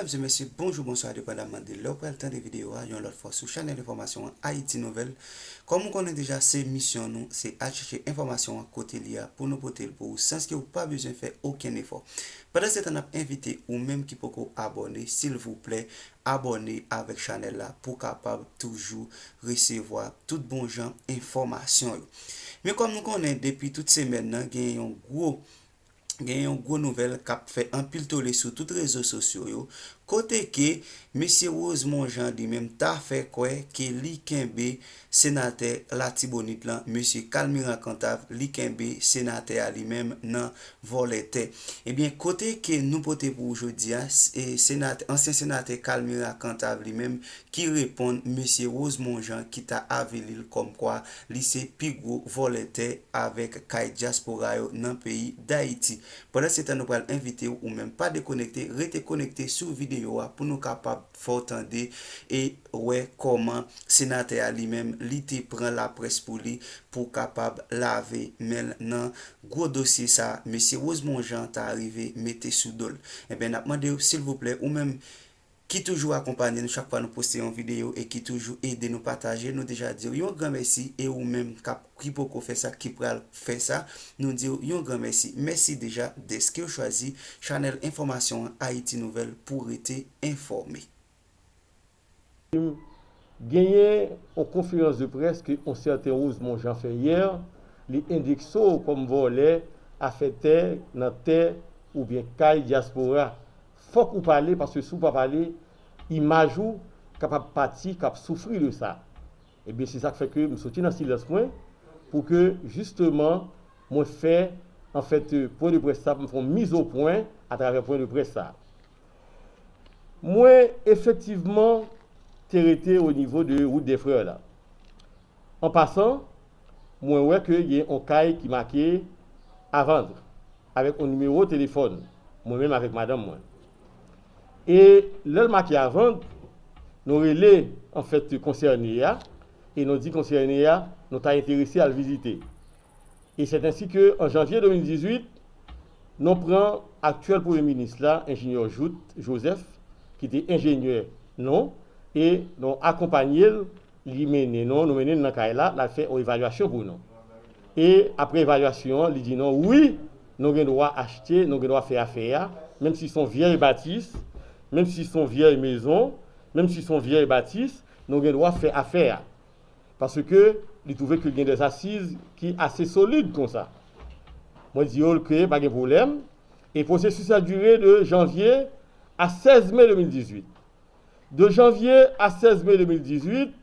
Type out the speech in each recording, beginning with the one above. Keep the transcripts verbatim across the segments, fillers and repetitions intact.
Medam e mesye, bonjou, bonswa, depandaman de lè w pral tande videyo a, yon lòt fwa sou chanèl enfòmasyon an Ayiti Nouvèl. Kòm ou konnen deja, se misyon nou, se al chèche enfòmasyon an kote li a pou nou pote l pou ou, sans ke ou pa bezwen fè okenn efò. Pandan se tan, n ap envite ou menm ki poko abòne, silvouplè, abòne avèk chanèl la pou w kapab toujou resevwa tout bon jan enfòmasyon yo. Men kòm nou konnen, depi tout semèn nan, gen yon gwo gen yon gwo nouvèl k ap fè anpil tole sou tout rezo sosyo yo, kote ke mesye Rosemond Jean li menm ta fè kwè ke li kenbe senatè Latibonit lan, mesye Calmira Cantave, li kenbe senatè a li menm nan vòlè tè. Ebyen, kote ke nou pote pou ou jodi a, s-, e, senatè, ansyen senatè Calmira Cantave li menm ki reponn mesye Rosemond Jean ki ta avili l kòmkwa li se pi gwo vòlè tè avèk kay dyaspora yo nan peyi Dayiti. Pandan se tan, nou pral envite w, ou menm pa dekonekte, rete konekte sou videyo a pou nou kapab fè w tande e wè kòman senatè a li menm li te pran laprès pou li pou kapab lave men l nan gwo dosye sa a mesye Rosemond Jean ta rive mete sou do l. Ebyen, n ap mande w, silvouplè, ou menm ki toujou akonpanye nou chak fwa nou poste yon videyo e ki toujou ede nou pataje. Nou deja di w yon gran mèsi, e ou menm k ap, ki poko fè sa, ki pral fè sa, nou di w yon gran mèsi. Mèsi deja dèske w chwazi chanèl enfòmasyon an Ayiti Nouvèl pou w rete enfòme. Genyen yon konferans de près ke yon sèten Rosemond Jean fè yè, li endekse w kòm vòlè afè tè nan tè oubyen kay dyaspora. Fòk ou pale, paske si w pa pale, imaj ou kapab pati k ap soufri de sa. Ebyen, se sa k fè ke m soti nan silans mwen pou ke, jisteman, mwen fè, anfèt, pwen de près sa, pou m fè yon miz o pwen atravè pwen de près sa. Mwen, efektivman, te rete o nivo de Wout dè Frè la. An pasan, mwen wè ke gen yon kay ki make à vendre avèk yon nimewo telefòn, mwen menm avèk madanm mwen. E lè l make à vendre, nou rele, anfèt, konsène a, e nou di konsène a, nou ta enterese al vizite. E c'est ainsi que, an janvye de mil dizuit, nou pran aktyèl premye minis la, enjenyè Jouthe Joseph, ki te enjenyè nou, e nou akonpanye l, li mennen nou, nou mennen l nan kay la, l al fè yon evalyasyon pou nou. E apre evalyasyon an, li di nou, wi, nou gen dwa achte, nou gen dwa fè afè a, menm si se yon vyèy batis, menm si se yon vyèy mezon, menm si se yon vyèy batis, nou gen dwa fè afè a. Paske li twouve ke gen dè asiz ki ase solid konsa. Mwen di yo ke pa gen pwoblèm. E pwosesis la dire de janvye a sèz me de mil dizuit. De janvye a sèz me de mil dizuit,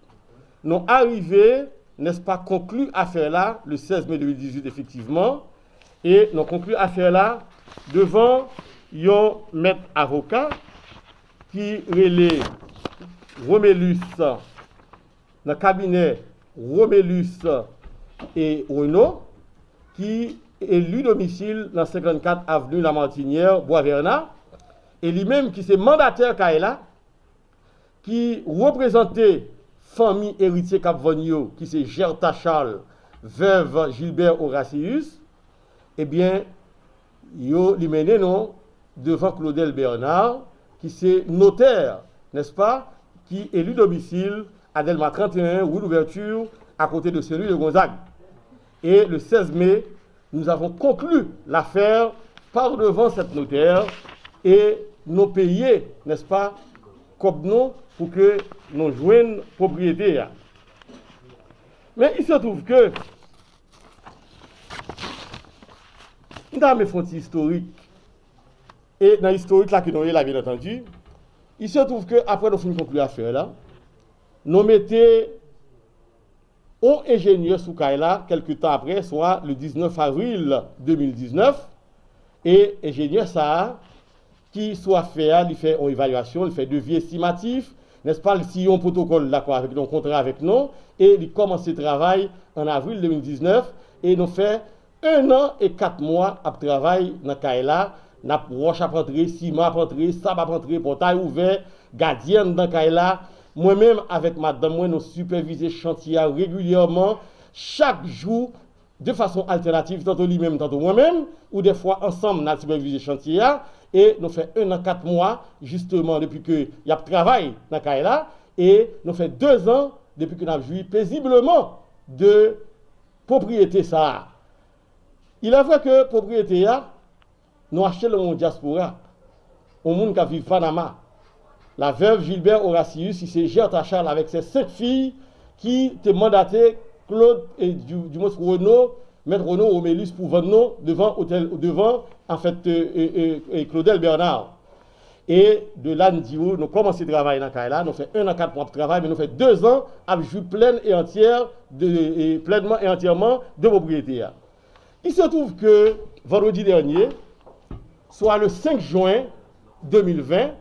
nou arive, nèspa, konkli afè la le sèz me de mil dizuit efektivman. E nou konkli afè la devan yon mèt avoka ki rele Romelus, nan kabinè Romelus e Renaud, ki eli domisil nan senkannkat avni Lamartinière, Bwa Vèna, e li menm ki se mandatè kay la, ki reprezante fanmi eritye k ap vann yo, ki se Gertha Charles, veuve Gilbert Horacius, ebyen, yo, li mennen nou devan Claudel Bernard, ki se notè, nèspa, ki eli domisil a Dèlma trannteyen, rue Louverture, à côté de celui de Gonzague. Et le seize mai, nous avons conclu l'affaire par devant cette notaire et nou peye, nèspa, kòb nou pou ke nou jwenn pwopriyete a. Men il se trouve que m ta renmen fè yon ti istorik. E nan istorik la ke nou ye la, bien entendu, il se trouve que apre nou fin konkli afè la, nou mete yon enjenyè sou kay la, kèlke tan apre, swa le diznèf avril de mil diznèf, e enjenyè sa a, ki sou afè a, li fè yon evalyasyon, li fè devi estimatif, nèspa, li siyen yon pwotokòl dakò avèk nou, yon kontra avèk nou, e li kòmanse travay an avril de mil diznèf, e nou fè en an e kat mwa ap travay nan kay la, n ap, wòch ap antre, siman ap antre, sab ap antre, pòtay ouvè, gadyèn anndan kay la. Mwen menm avèk madanm mwen, nou sipèvize chantye a regilyèman, chak jou, de fason altènativ, tanto li menm, tanto mwen menm, ou dèfwa ansanm n al sipèvize chantye a, E nou fè en an kat mwa, jisteman, depi ke y ap travay nan kay la, e nou fè de zan depi ke n ap jwi pezibleman de pwopriyete sa a. Il est vrai ke pwopriyete a, nou achte l nan yon dyaspora, yon moun k ap viv Panama. La veuve Gilbert Horacius, ki se Gertha Charles avèk ses senk fiy, ki te mandate Claude, e, du, du moins Renaud, Mèt Renaud Romélus pou vann nou devan otèl, devan, an fèt, e, e, e, e, Claudel Bernard. E de la, n di w, nou kòmanse travay nan kay la, nou fè en an kat mwa ap travay, men nou fè de zan ap jwi plèn e antyè de, e, plènman e antyèman de pwopriyete a. Il se trouve que vendredi dernier, soit le senk jen de mil ven,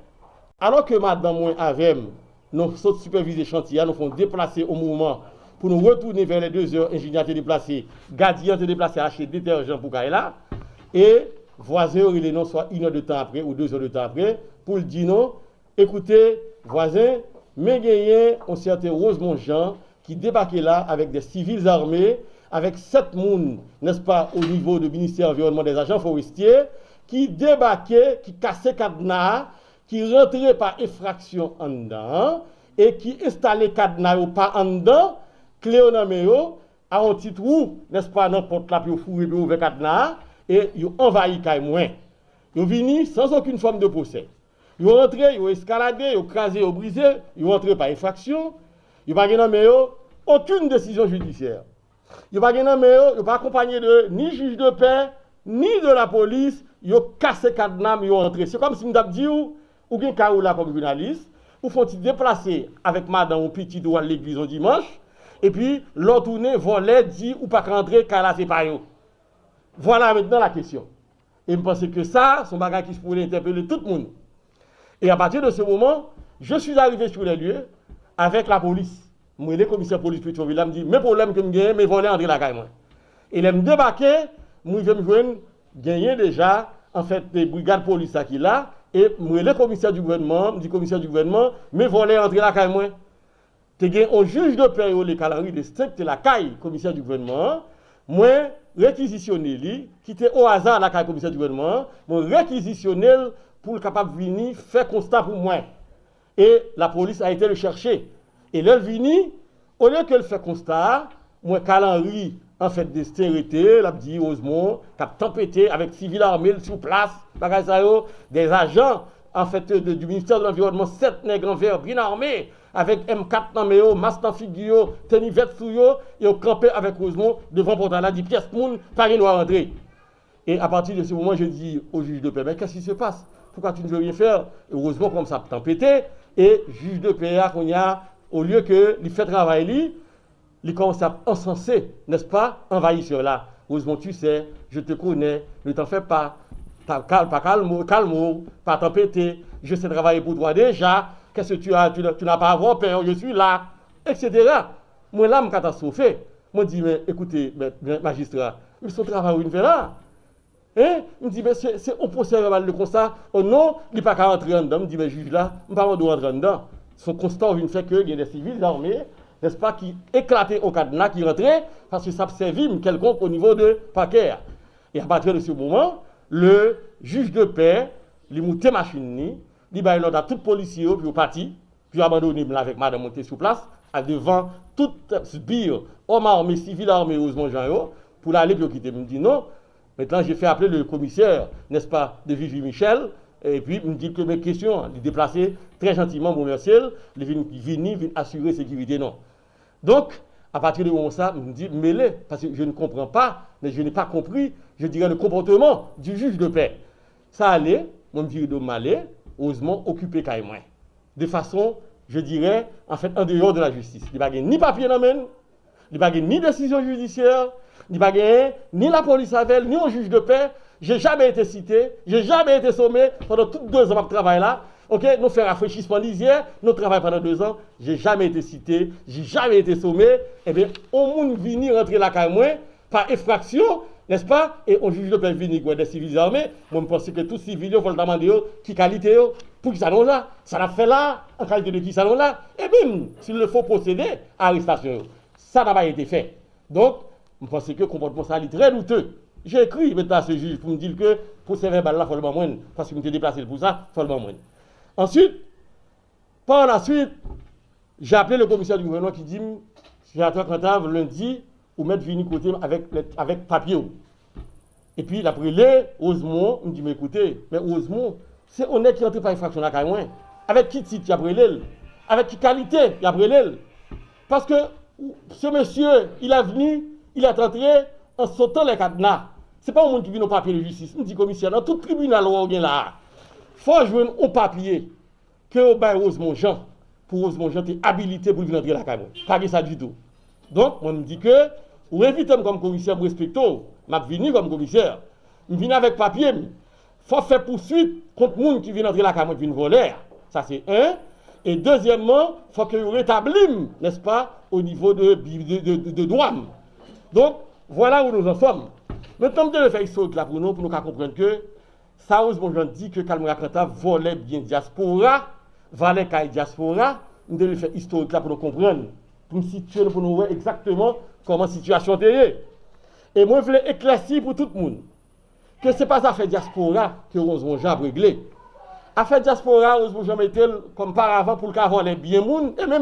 alò ke madanm mwen avè m, nou sot sipèvize chantye a, nou fè yon deplase o moman pou nou retounen vè lè de zè, enjenyè a te deplase, gadyen an te deplase achte detèjan pou kay la, e vwazen yo rele nou swa inè de tan apre ou de zè de tan apre, pou l di nou, ekoute, vwazen, men genyen yon sèten Rosemond Jean ki debake la avèk de sivil zame, avèk sèt moun, nèspa, o nivo de ministè anviwònman, dè ajan forestye, ki debake, ki kase kadna a, ki rantre pa enfraksyon anndan an, e ki enstale kadna yo pa anndan, kle yo nan men yo, a yon ti twou, nèspa, nan pòt la pou yo foure, pou yo ouvè kadna a, e yo anvayi kay mwen. Yo vini sans okenn fòm de pwosè. Yo antre, yo eskalade, yo kraze, yo brize, yo antre pa enfraksyon. Yo pa gen nan men yo okenn desizyon jidisyè. Yo pa gen nan men yo, yo pa akonpanye de ni jij de pè, ni de lapolis, yo kase kadna m, yo antre. Se kòmsi m t ap di w, ou gen kay ou la kòm jounalis, ou fè yon ti deplase avèk madanm ou, pitit ou, al legliz yon dimanch, epi lè w tounen, vòlè di ou pa ka antre, kay la se pa yo. Voilà maintenant la question. E m panse ke sa, se yon bagay ki sipoze entèpele tout moun. Et à partir de ce moment, je suis arrivé sur les lieux avec la police. M rele komisè polis Petyonvil la, m di, men pwoblèm ke m genyen, men vòlè antre lakay mwen. E lè m debake, m rive m jwenn genyen deja, anfèt, brigad polis la ki la, e m rele komisè di gouvènman an, m di komisè di gouvènman, men vòlè antre lakay mwen. Te gen yon jij de pè yo rele Carl Henry Destin ki te lakay komisè di gouvènman an. Mwen rekizisyone li, ki te o aza lakay komisè di gouvènman an, mwen rekizisyone l pou l kapab vini fè konsta pou mwen. Et la police a été le chercher. E lè l vini, olye ke l fè konsta a, m wè Carl Henry, anfèt, Destin rete, l ap di Rosemond, k ap tanpete avèk sivil ame l sou plas, bagay sa yo, des agents, anfèt, de, du ministère de l'Environnement, sèt nèg an vè, byen ame, avèk M kat nan men yo, mas nan figi yo, teni vèt sou yo, e yo kanpe avèk Rosemond devan pòtay la, di pyès moun pa gen dwa rantre. Et à partir de ce moment, je dis au juge de paix, mais qu'est-ce qui se passe? Pourquoi tu ne veux rien faire? E Rosemond kòmanse ap tanpete, e jij de pè a, kounye a, olye ke li fè travay li, li kòmanse ap ansanse, n'est-ce pas, envahisseur la. Rosemond, tu sais, je te connais, ne t'en fais pas. Pa, kal-, pa kalme, kalme, pa tanpete. Je sais travailler pour toi déjà. Qu'est-ce que tu as, tu, n'as- tu n'as pas à avoir peur, je suis là, et cetera. Mwen la, m katastwofe. Mwen di, men, ekoute, men, men, majistra, men se yon travay ou vin fè la. Hein? M di, men se, se yon pwosè vèbal de konsa. O non, li pa ka rantre anndan. M di, men jij la, m pa mande w rantre anndan. Se yon konsta w vin fè ke gen de sivil zame, n'est-ce pas, ki eklate yon kadna, ki rantre, paske sa ap sèvi m kèlkonk o nivo de pakè a. E apati de se moman, le jij de pè, li moute machin li, li bay lòd a tout polisye yo pou yo pati, pou yo abandone m la avèk madanm mwen ki te sou plas, a devan tout sbir, òm ame, sivil ame, Rosemond Jean yo, pou l ale pou yo kite m. M di non. Maintenant, j'ai fait appeler le commissaire, n'est-ce pas, de Vivi Michel, epi m di l ke men kesyon an, li deplase trè jantiman, m remèsye l, li vin, vini, vin asire sekirite nou. Donk, apati de moman sa, m di, m mele, paske je ne comprends pas, mais je n'ai pas compris, je dirais, le comportement du juge de paix. Sa ale, mwen m vire do m ale, Rosemond okipe kay mwen. De fason, je dirais, en fait, en dehors de la justice. Li pa gen ni papye nan men l, li pa gen ni desizyon jidisyè, li pa gen ni lapolis avè l, ni yon jij de pè. J'ai jamais été cité, j'ai jamais été sommé pandan tout de zan m ap travay la. Ok, nou fè rafrechisman lizyè, nou travay pandan de zan, j'ai jamais été cité, j'ai jamais été sommé. Ebyen, yon moun vini rantre lakay mwen pa enfraksyon, n'est-ce pas? E yon jij de pè vini, gwè, de sivil zame, mwen m panse ke tout sivil yo, fò l ta mande yo ki kalite yo, poukisa nou la, sa n ap fè la, an kalite de kisa nou la. E bim, s'il le faut, pwosede a arestasyon yo. Sa n ap ete fè. Donk, m panse ke konpòtman sa li trè doute. J'ai écrit maintenant à ce juge pou m di l ke pwosè vèbal la fò l ban mwen l, paske m te deplase l pou sa, fò l ban mwen l. Ensuite, par la suite, j'ai appelé le commissaire du gouvernement ki di m, Sénateur Cantave, lundi, ou mèt vini kote m avèk, avèk papye w. Epi l ap rele Rosemond, m di, men koute, men Rosemond, se yon nèg ki antre pa enfraksyon lakay mwen. Avèk ki tit y ap rele l? Avèk ki kalite y ap rele l? Paske ce monsieur, il est venu, il est entré en sautant les cadenas. Se pa yon moun ki vin yon papye de jistis. M di komisè, nan tout tribinal ou gen la a, fò jwenn yon papye ke yo bay Rosemond Jean, pou Rosemond Jean te abilite pou l vin antre lakay mwen. Pa gen sa ditou. Donk, mwen m di ke ou envite m kòm komisè, m respekte w, m ap vini kòm komisè. M vin avèk papye m. Fò fè pouswit kont moun ki vin antre lakay mwen, ki vin vòlè a. Sa se en. E dezyèmman, fò ke yo retabli m, nèspa, o nivo de, de, de, de, de dwa m. Donk, vwala où nous en sommes. Mentnan, m te vle fè istorik la pou nou, pou nou ka konprann ke sa Rosemond Jean di ke Calmera Cantave vòlè byen dyaspora, valè kay dyaspora, m te vle fè istorik la pou nou konprann, pou m sitiye nou, pou nou wè egzakteman kòman sitiyasyon te ye. E mwen vle eklèsi pou tout moun ke se pa zafè dyaspora ke Rosemond Jean ap regle. Afè dyaspora, Rosemond Jean mete l kòm paravan pou l ka vòlè byen moun, e